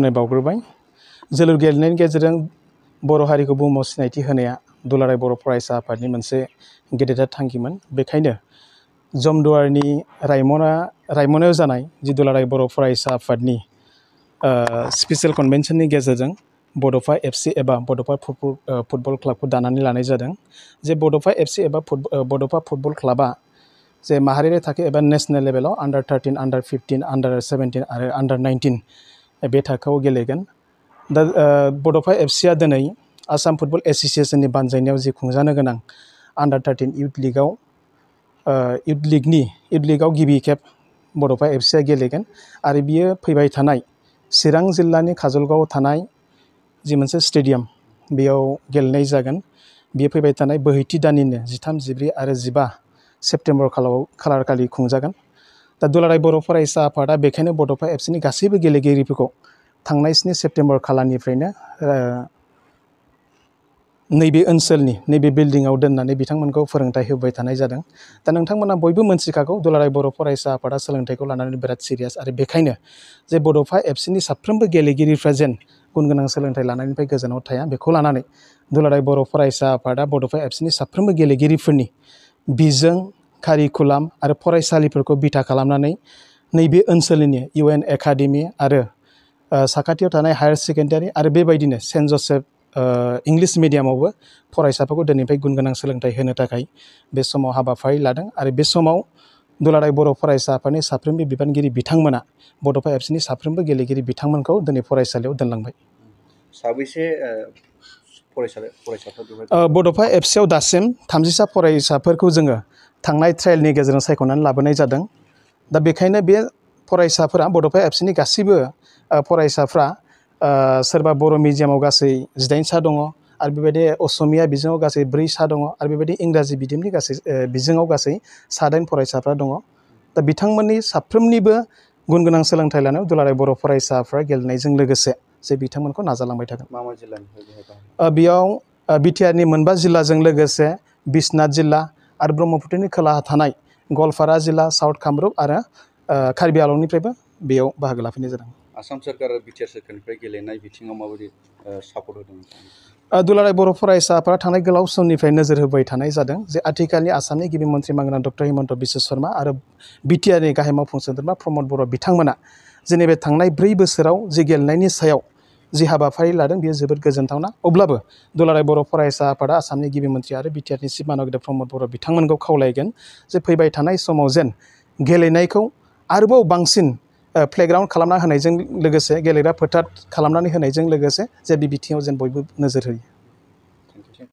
बावग्रोबाय जोलुर गेलेनायनि गेजेरजों बर' हारिखौ बुहुमाव सिनायथि होनाया दुलाराय बर' फरायसा आफादनि मोनसे गेदेर थांखिमोन। बेखायनो जमदुवारनि रायमनायाव जानाय जि दुलाराय बर' फरायसा आफादनि स्पेसियेल कनभेनसननि गेजेरजों बड'फा एफसि एबा बड'फा फुटबल क्लाबखौ दानानै लानाय जादों। जे बड'फा एफसि एबा बड'फा फुटबल क्लाबा जे माहारियारि थाखो एबा नेशनेल लेभेलाव आन्डार 13, आन्डार 15, आन्डार 17 आरो आन्डार 19 बे थाखोआव गेलेगोन। दा बड'फा एफसिआ दिनै आसाम फुटबल एस'सिएशननि बानजायनायाव जि खुंजानो गोनां आन्डार 13 इउथ लिगआव गिबि खेब बड'फा एफसिआ गेलेगोन आरो बियो फैबाय थानाय चिरां जिल्लानि काजलगावआव थानाय जि मोनसे स्टेडियाम बेयाव गेलेनाय जागोन। बियो फैबाय थानाय बोहैथि दाननिनो 13, 14 आरो 15 सेप्तेम्बर खालारखालि खुंजागोन। दा दुलाराय बर' फरायसा आफादा बेखायनो बड'फा एफसिनि गासैबो गेलेगिरिफोरखौ थांनाय 7 सेप्तेम्बर खालारनिफ्रायनो नैबे ओनसोलनि नैबे बिल्डिंआव दोननानै बिथांमोनखौ फोरोंथाय होबाय थानाय जादों। दा नोंथांमोना बयबो मोनथिखागौ दुलाराय बर' फरायसा आफादा सोलोंथाइखौ लानानै बिराद सिरियास आरो बेखायनो जे बड'फा एफसिनि साफ्रोमबो गेलेगिरिफ्रा जेन गुन गोनां सोलोंथाइ लानायनिफ्राय गोजानाव थाया बेखौ लानानै दुलाराय बर' फरायसा आफादा बड'फा एफसिनि साफ्रोमबो गेलेगिरिफोरनि बिजों कारिकुलाम आरो फरायसालिफोरखौ बिथा खालामनानै नैबे ओनसोलनि UN एकाडेमि आरो साखाथियाव थानाय हायार सेकेन्डारि आरो बेबायदिनो सेन्ट जोसेफ इंलिश मिडियामावबो फरायसाफोरखौ दिनैनिफ्राय गुन गोनां सोलोंथाइ होनो थाखाय बे समाव हाबाफारि लादों आरो बे समाव दुलाराय बर' फरायसा आफादनि साफ्रोमबो बिबानगिरि बिथांमोना बड'फा एफसिनि साफ्रोमबो गेलेगिरि बिथांमोनखौ दिनै फरायसालियाव दोनलांबाय। साबैसे फरायसाफोर बड'फा एफसिआव दासिम 30सा फरायसाफोरखौ जोङो थांनाय ट्रायलनि गेजेरजों सायख'नानै लाबोनाय जादों। दा बेखायनो बे फरायसाफोरा बड'फा एफसिनि गासैबो फरायसाफ्रा सोरबा बर' मिडियामाव गासै 18सा दङ आरो बेबायदि असमिया बिजोङाव गासै 4सा दङ आरो बेबायदि इंराजि बिजोंनि गासै बिजोङाव गासै 7 फरायसाफ्रा दङ। दा बिथांमोननि साफ्रोमनिबो गुन गोनां सोलोंथाइ लानायाव दुलाराय बर' फरायसाफ्रा गेलेनायजों लोगोसे जे बिथांमोनखौ नाजालांबाय थागोन। मा जिल्लानिफ्राय बेयाव बिटिआरनि 9 जिल्लाजों लोगोसे बिश्वनाथ जिल्ला आरो ब्रह्मपुत्रनि खोलाहा थानाय गवालपारा जिल्ला, साउथ कामरुप आरो कार्बि आंलंनिफ्रायबो बेयाव बाहागो लाफैनाय जादों। आसाम सोरखार आरो बिटिआर सोरखारनिफ्राय गेलेनाय बिथिङाव माबायदि सापर्ट होदों? दुलाराय बर' फरायसा आफादा थानाय गोलाव समनिफ्राय नोजोर होबाय थानाय जादों जे आथिखालनि आसामनि गिबि मन्त्रि मानगोनां डक्टर हिमन्त बिश्व शर्मा आरो बिटिआरनि गाहाय मावफुं सोद्रोमा प्रमद बर' बिथांमोना जोंनि बे थांनाय 4 बोसोराव जि गेलेनायनि सायाव जि हाबाफारि लादों बेयो जोबोद गोजोनथावना। अब्लाबो दुलाराय बर' फरायसा आफादा आसामनि गिबि मन्त्रि आरो बिटिआरनि चिफ मानगिरि प्रमद बर' बिथांमोनखौ खावलायगोन जे फैबाय थानाय समाव जेन गेलेनायखौ आरोबाव बांसिन प्लेग्राउन्ड खालामना होनायजों लोगोसे गेलेग्रा फोथार खालामनानै होनायजों लोगोसे जे बे बिथिङाव जेन बयबो नोजोर होयो।